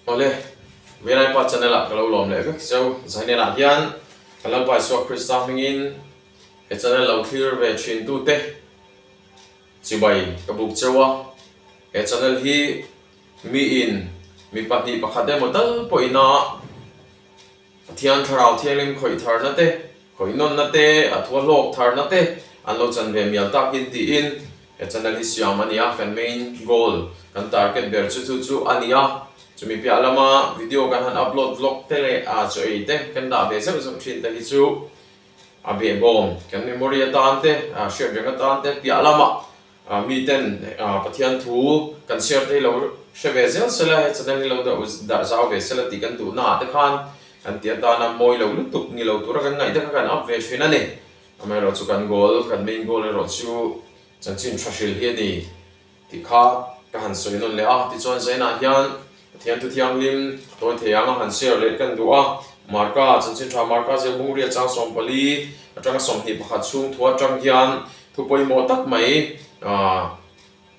Awle, Velaipa channel ah ka lo lawm leh vek cheu. Zainenah hian ka Lalpa Isua Krista hmingin he channel lo thlir ve thin tute chibai ka buk cheu a. He channel hi miin mi pahnih pakhat emaw tal pawhin a Pathian Thlarau Thianghlim khawih tharna te, khawih nawnna te, a thua hlawk tharna te an lo chan ve mial takin tiin he channel hi siam a ni a, kan main goal, kan target ber chu chu chu a ni a. Chumi piah lama video kan han upload vlog te leh a chaw ei te kan dah ve zeuh zeuh thin te hi chu a behbawm kan memory atan te, hriat reng atan te piah lamah Mi ten Pathian thu kan share te hi lo hre ve zel sela, he channel hi lo darh zau ve sela tih kan duhna ah te khan kan ti atana mawi lo lutuk ni lo tura kan ngaih te kha kan up ve thin a ni. Amaherawh chu kan goal, kan main goal erawh chu chanchin tha hril hi a ni tih kha ka han sawi nawn leh a. Tichuan Zainah hian Pathian thu thianghlim tawi thei anga han share leh kan duh a, Marka, chanchin tha Marka zir Bungria chang 14 atanga 21 chhung thu atang hian thu pawimawh tak mai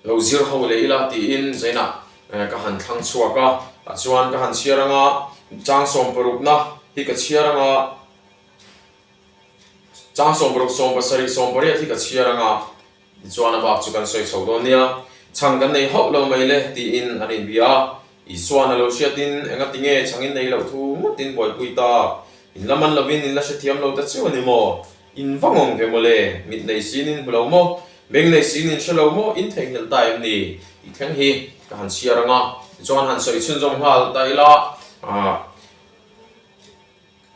lo zir ho leh ila tiin Zainah ka han thlang chhuak a, tah chuan ka han chhiar anga chang sawmparukna hi ka chhiar anga chang 16, 17, 18 hi ka chhiar anga. Tichuan a bak chu kan sawi chho dawn nia, chhang kan nei hauh lo mai le tiin an inbia a. Isua'n a lo hriatin engati nge chhang in nei loh thu ngawtin buaipui tak? In la man lovin in la hrethiam lo ta chiu a ni maw? In va ngawng ve maw le? Mit nei siin in hmu lo maw? Beng nei siin in hre lo maw? In theihnghilh ta em ni? Tih thleng hi ka han chhiar ang a. Tichuan han sawi chhunzawm nghal ta ila.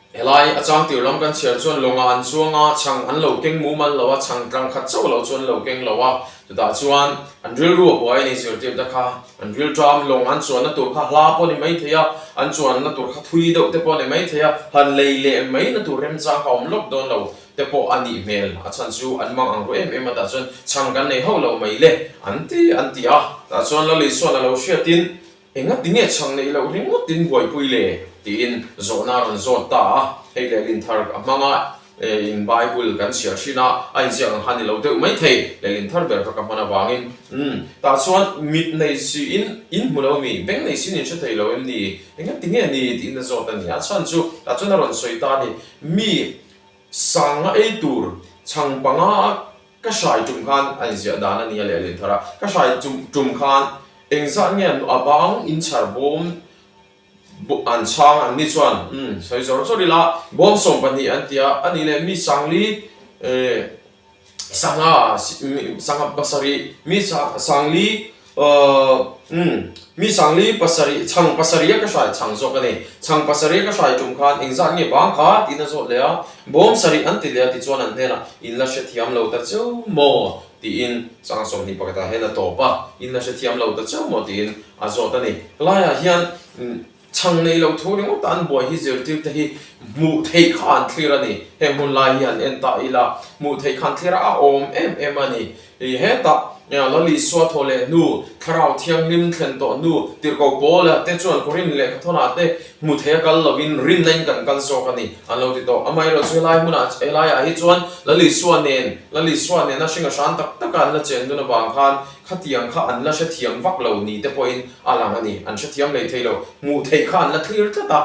Helai a chang tir lam kan chhiar chuan lawngah an chuang a, chhang an lo keng mumal lo a, chhang tlang khat chauh lo chu an lo keng lo a, chutah chuan an rilru a buai a ni zirtirte kha, an rilṭam lawng an chuanna tur kha hla pawh a ni maithei a, an chuanna tur kha thui deuh te pawh a ni maithei a, han lei leh mai na tur remchang kha a awm lawk dawn lo te pawh a nih hmel, a chhan chu an mang ang ru em em a, tah chuan chhang kan nei hauh lo mai le an ti an ti a, tah chuan Lalisua a lo hriatin Engati nge chhang neih loh ringawt in buaipui le? tiin zawhna a rawn zawt ta a. Hei lehlin thar a hmang a, in Bible kan chhiar thin a, a inziak ang kha ni lo deuh mai thei. Lehlin thar ber kha ka hman avangin, umm, tah chuan mit nei siin in hmu lo mi, beng nei siin in hre thei lo em ni? Engati nge ni? tiin a zawt a ni. A chhan chu tah chuan a rawn sawi ta a ni, Mi sanga ei tur chhang panga a Ka hrai tum khan a inziah dan a nia leh leh thar a, ka hrai tum khan engzat nge an a bang inchhar bawm an chhang an ni chuan umm sawi zawr zawr ila bawm 12 an ti a, a nih leh mi sangli eh sangha sangha pasarih mi sangli Umm, mi sangli pasarih, chhang pasarih a ka hrai chhang zawk a ni. Chhang pasarih a ka hrai tum khan engzat nge bang kha tiin a zawt leh a, bawm sarih an ti leh a tichuan an hnenah in la hrethiam lo ta cheu maw tiin chang 20 pakhatah hian a tawp a, in la hrethiam lo ta cheu maw tiin a zawt a ni. Helaiah hian Chhang nei lo thu ringawt an buai hi zirtirte hi hmuh theih kha an thlir a ni. Heng hun lai hi han en ta ila, hmuh theih kha an thlir a, a awm em em a ni. Hetah Lal Isua thaw leh hnu, Thlarau Thianghlim thlen tawh hnu, Tirhkoh Paula te chuan Korin lehkhathawnah te hmu thei a kal lovin rinna in kan kal zawk a ni an lo ti tawh. Amaherawhchu chu helai hmunah, helaiah hi chuan Lal Isua nen, Lal Isua nena hring a hran tak taka an la chen dun avang khan khatiang kha an la hrethiam vak lo ni te pawhin a lang a ni. An hrethiam lei thei lo. Hmuh theih kha an la thlir tlat a.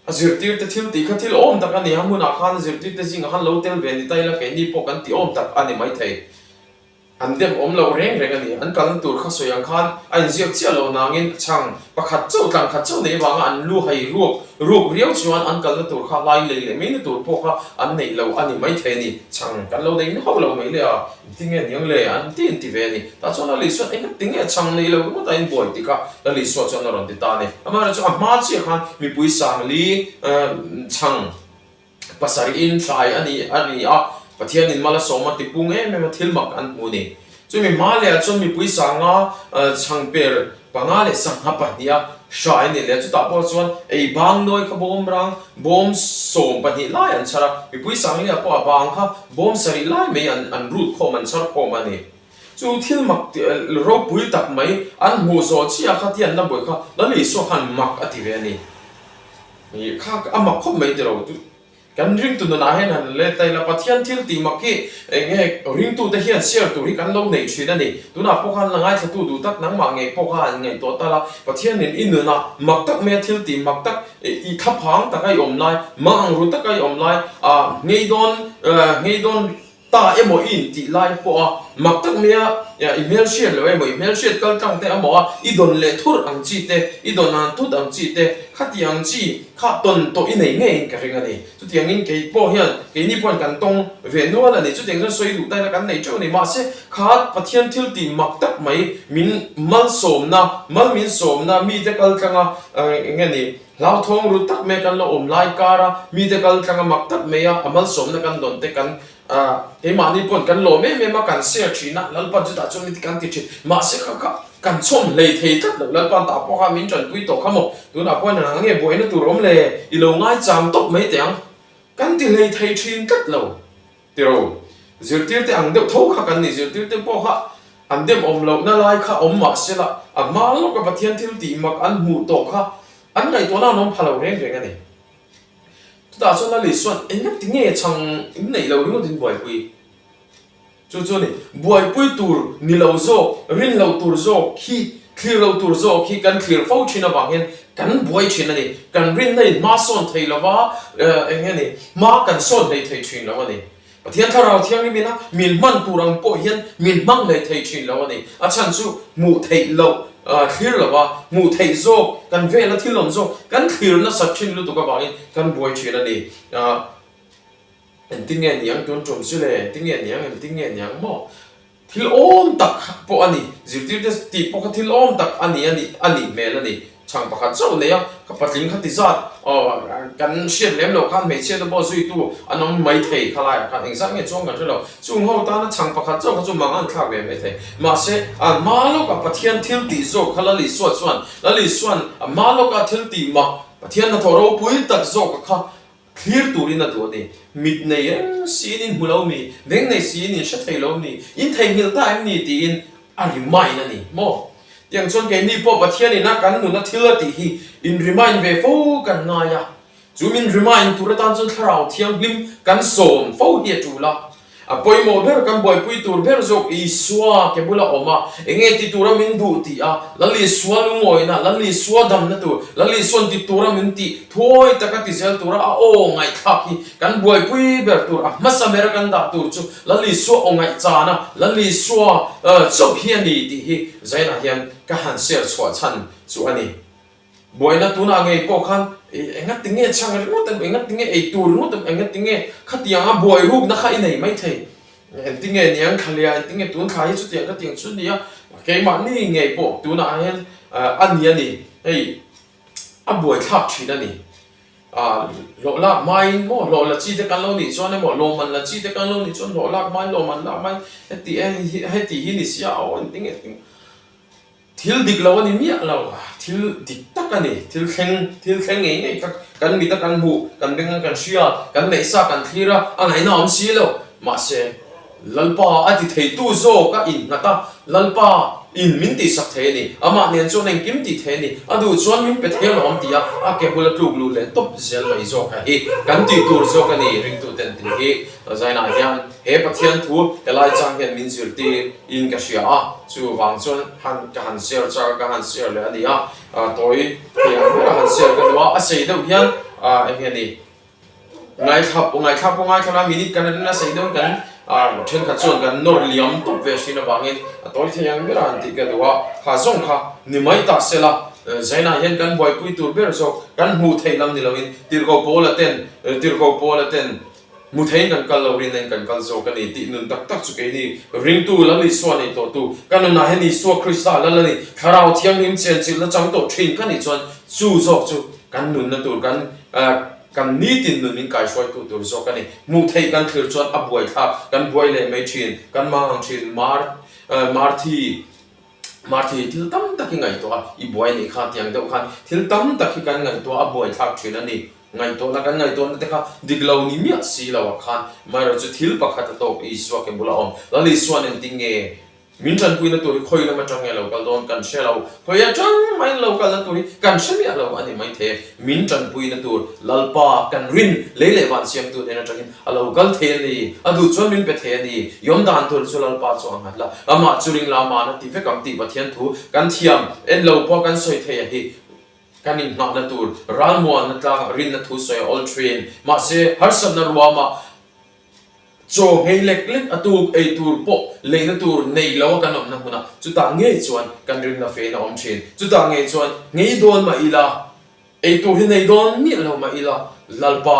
A zirtirte thil tih kha thil awm tak a ni. A hmunah khan a zirtirte zingah khan lo tel ve ni ta ila keini pawh kan ti awm tak a ni maithei. An dem awm loh reng reng a ni. An kalna tur kha sawi ang khan a inziak chiah lo nangin chhang pakhat chauh tlang khat chauh nei avanga an lu hai ruak ruk riau chuan an kalna tur kha hlai lei leh mai na tur pawh kha an neih lo a ni maithei a ni. Chhang kan lo nei hauh lo mai le a. Tinge niang le? An ti in ti ve a ni. Tah chuan Lal Isua enga tinge chhang nei lo ringawt a in buai tih kha Lal Isua chuan a rawn ti ta a ni. Amaherawhchu a hma chiah khan mipui sangli chhang pasarih in thlai a ni a ni a, Pathianin mal a sawm a ti pung em em a thil mak an hmu a ni. Chumi hma lehah chuan mipui sanga chhang per panga leh sangha pahniha hrai a ni leh a, chutah pawh chuan ei bang nawi kha bawm rang bawm 12 lai an chhar a, mipui sangliah pawh a bang kha bawm sarih lai mai an an rut khawm an chhar khawm a ni. Chu thil mak ropui tak mai an hmuh zawh chiah kha tian la buai kha Lal Isua khan mak a ti ve a ni. Kha a mak khawp mai tiro. Kan ringtu nunah hian han let ta ila, Pathian thil tih mak hi eng nge ringtute hian share tur hi kan lo nei thin a ni. Tunah pawh khan la ngaithlatu duh tak nangmah ngei pawh kha han ngaihtuah ta la, Pathianin i nunah mak tak maia thil tih mak tak i thlaphang taka i awm lai, mang ang ru taka i awm lai, ah ngei dawn ngei dawn ta emaw i intih lai pawh a mak tak mai a, i hmelhriat loh emaw i hmelhriat kal tlang te emaw a i dawn leh thurh ang chi te, i dawn ang thut ang chi te, khati ang chi kha tawn tawh i nei ngeiin ka ring a ni. Chutiangin kei pawh hian keini pawhin kan tawng ve nual a ni. Chutiang chuan sawi duh taina kan nei teuh a ni. Mahse, kha Pathian thil tih mak tak mai min malsawmna, mal min sawmna mite kal tlanga eng nge ni, Hlauthawng ru tak mai kan lo awm lai kar a, mite kal tlang a mak tak mai a, a malsawmna kan dawn te kan keimahni pawn kan lawm em em a, kan share thin a, Lalpan chutah chuan mite kan ti thin. Mahse kha kha kan chhawm hlei thei tlat lo, Lalpan tah pawh kha min tanpui tawh kha maw, tunah pawh hian nge buaina tur awm le, i lo ngaichang tawp mai teh ang, kan ti hlei thei thin tlat lo. Tiro, zirtirte ang deuh tho kha kan ni, zirtirte pawh kha an dem awm lohna lai kha awm mah sela, a hma lawka Pathian thil tih mak an hmuh tawh kha an ngaihtuahna an awm pha lo reng reng a ni. Chutah chuan Lali chuan engati nge chhang in neih lo ringawt in buaipui? Chu chu a ni, buaipui tur ni lo zawk, rin lo tur zawk hi, thlir lo tur zawk hi kan thlir fo thin avang hian kan buai thin a ni. Kan rinna in hma sawn thei lo va, eng nge ni, hma kan sawn hlei thei thin lo a ni. Pathian Thlarau Thianghlim ina min hman tur ang pawh hian min hmang hlei thei thin lo a ni. A chhan chu hmuh theih loh thlir lo va, hmuh theih zawk, kan vela thil awm zawk kan thlir nasat thin lutuk avangin kan buai thin a ni. Engtin nge niang tun tum chu le? Engtin nge niang, engtin nge niang maw? Thil awm tak pawh a ni. Zirtirte tih pawh kha thil awm tak a ni a nih a nih hmel a ni. Chhang pakhat chauh nei a, ka patling kha ti zat aw kan hriat lem loh khan hmeichhia te pawh zuitu an awm mai thei kha laiah khan engzat nge chuang kan hre lo. Chung ho tana chhang pakhat chauh kha chu mang an thlak ve mai thei. Mahse, a hma lawkah Pathian thil tih zawk kha Lal Isua chuan Lal Isuan a hma lawkah thil tih mak Pathian hnathawh ropui tak zawk kha Thlir turin a duh a ni. Mit nei reng siin in hmu lo mi, veng nei siin in hre thei lo mi, in theihnghilh ta em ni tiin a remind a ni maw? Tiang chuan keini pawh Pathian ina kan nuna thil a tih hi in remind ve fo kan ngai a. Chu min remind tur atan chuan Thlarau Thianghlim kan sawm fo hi a tul a. A pawimawh ber kan buaipui tur ber zawk Isua ke bula awm a, enge ti tura min duh tih a, Lal Isua lungawina, Lal Isua damna tur, Lal Isua'n ti tura min tih thuawi taka ti zel tura a aw ngaihthlak hi kan buaipui ber tur, a hmasa bera kan dah tur chu Lal Isua aw ngaihchana Lal Isua chauh hi a ni tih hi Zainah hian ka han share chhuah chhan chu a ni. Buaina tunah ngei pawh khan engati nge chhang ringawt emaw, engati nge ei tur ringawt emaw, engati nge khatianga buai rukna kha i nei maithei. Engti nge niang thla leh a, engti nge tun thla hi chutiang khatiang chu nia, keimahni ngei pawh tunah hian a ni a ni, hei a buaithlak thin a ni. Hlawh lak hmain maw hlawh la chi te kan lo nih chuan emaw lawmman la chi te kan lo nih chuan hlawh lak hmain lawmman lak hmain heti heti hi ni sia aw engti nge. Thil dik lo a ni miah lo, thil dik tak a ni. Thil thleng, thil thleng ngei ngei kha kan mit a kan hmuh, kan beng a kan hria, kan neihsa kan thlir a, a ngaihna a awm si lo. Mahse, Lalpa a ti theitu zawk a innghat a, Lalpa in min tihsak thei a ni, amah nen chuan engkim tih thei a ni, a duh chuan min pe thei alawm ti a, a ke bula tluk luh leh tawp zel mai zawk a hi kan tih tur zawk a ni, ringtuten tih hi Zainah hian he Pathian thu helai chang hian min zirtir in ka hria a, chuvang chuan han ka han share char ka han share leh a ni a, tawi thei ang ber a han share ka duh a, a sei deuh hian eng nge ni ngaithla ngaithla pawh ngaithla la minute kan en a sei deuh kan thenkhat chuan kan nawr liam tawp ve hrin avangin a tawi thei ang ber a han tih ka duh a, kha zawng kha ni mai ta se la, Zainah hian kan buaipui tur ber zawk kan hmuh theih lam ni loin Tirhkoh Paula ten Tirhkoh Paula ten Hmu theiin kan kal lo, rinna in kan kal zawk a ni tih nun tak tak chu keini ringtu Lal Isua nei tawhtu, ka nunah hian Isua Krista Lal a ni, Thlarau Thianghlim chenchilhna chang tawh thin ka nih chuan chu zawk chu kan nunna tur kan kan nitin nun min kaihruaitu tur zawk a ni. Hmuh theih kan thlir chuan a buaithlak, kan buai leh mai thin, kan mang ang thin, Mar Marthi Marthi thil tam tak hi ngaihtuah a, i buai nih kha tiang deuh khan thil tam tak hi kan ngaihtuah a buaithlak thin a ni. Ngaihtuahna kan ngaihtuahna te kha dik lo ni miah si lo ah khan amaherawhchu thil pakhat a tawk Isua ke bula awm. Lal Isua'n engtin nge? Min tanpuina tur hi khawi lam atang nge lo kal dawn kan hre lo, khawi atang mahin lo kalna tur hi kan hre miah lo a ni maithei e. Min tanpuina tur Lalpa kan rin lei leh van siamtu hnen atangin a lo kal thei a ni, a duh chuan min pe thei a ni. I awm dan tur chu Lalpa chu a nghat la, amah chu ring la aman a ti vek ang tih Pathian thu kan thiam en lo pawh kan sawi thei a hi. Kan inhnahna tur ralmuanna tlangah rinna thu sawi a awl thin. Mahse, harsatna ruamah Chaw nghei lek lek a tuk ei tur pawh leina tur nei lo a kan awmna hmunah chutah ngei chuan kan rinna fein a awm thin. Chutah ngei chuan nghei dawn mah ila, ei tur hi nei dawn miah lo mah ila, Lalpa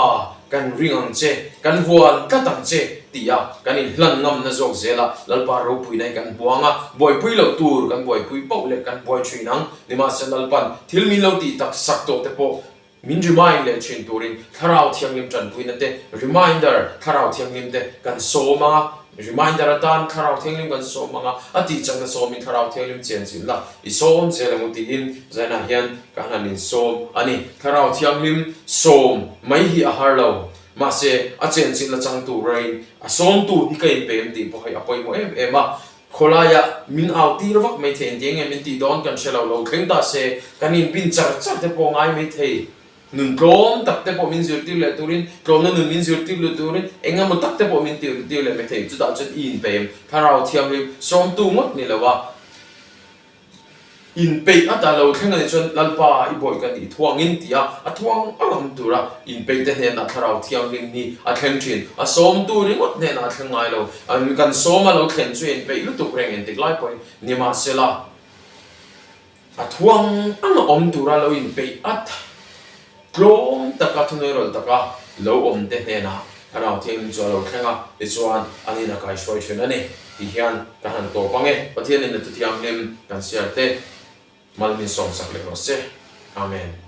kan ring ang che, kan huan tlat ang che tih a kan inhlan ngamna zawk zel a, Lalpa ropuina hi kan hmu ang a, buaipui loh tur kan buaipui pauh leh kan buai thin ang. Nimahsela Lalpan thil min lo tih tak sak tawh te pawh Min remind leh thin turin Thlarau Thianghlim tanpuina te, reminder, Thlarau Thianghlim te kan sawm ang a, reminder atan Thlarau Thianghlim kan sawm ang a, a tih chakna sawmin Thlarau Thianghlim chian chilh la, i sawm zel ang u tiin zainah hian ka han insawm a ni. Thlarau Thianghlim sawm mai hi a har lo, mahse a chen chilh la chang turin a sawmtu hi ka inpem tih pawh hi a pawimawh em em a, Khawlaiah min au tir vak mai thei engtiang nge min tih dawn kan hre lo, lo thleng ta se kan inbin char char te pawh ngai mai thei. Nun tlawm tak te pawh min zirtir leh turin, tlawmna nun min zirtir leh turin eng emaw tak te pawh min tir leh mai thei. Chutah chuan i inpeim thlarau thianghlim sawmtu ngawt ni lo a. Inpeih a ta lo thleng a nih chuan Lalpa i bawi ka nih thuangin ti a, a thuang ang ang tura inpeih te hnenah Thlarau Thianghlim hi a thleng thin. A sawmtu ringawt hnenah a thleng ngai lo. An kan sawm a lo thlen chu inpeih lutuk reng entik lai pawhin nimahsela a thuang ang a awm tura lo inpeih at. Tlawm taka thunuairawlh taka lo awm te hnenah Thlarau Thianghlim chu a lo thleng a, tichuan an in a kaihruai thin a ni tih hian ka han tawp ang e. Pathianin a Thuthianghlim kan share te mal min sawmsak leh rawh se. Amen.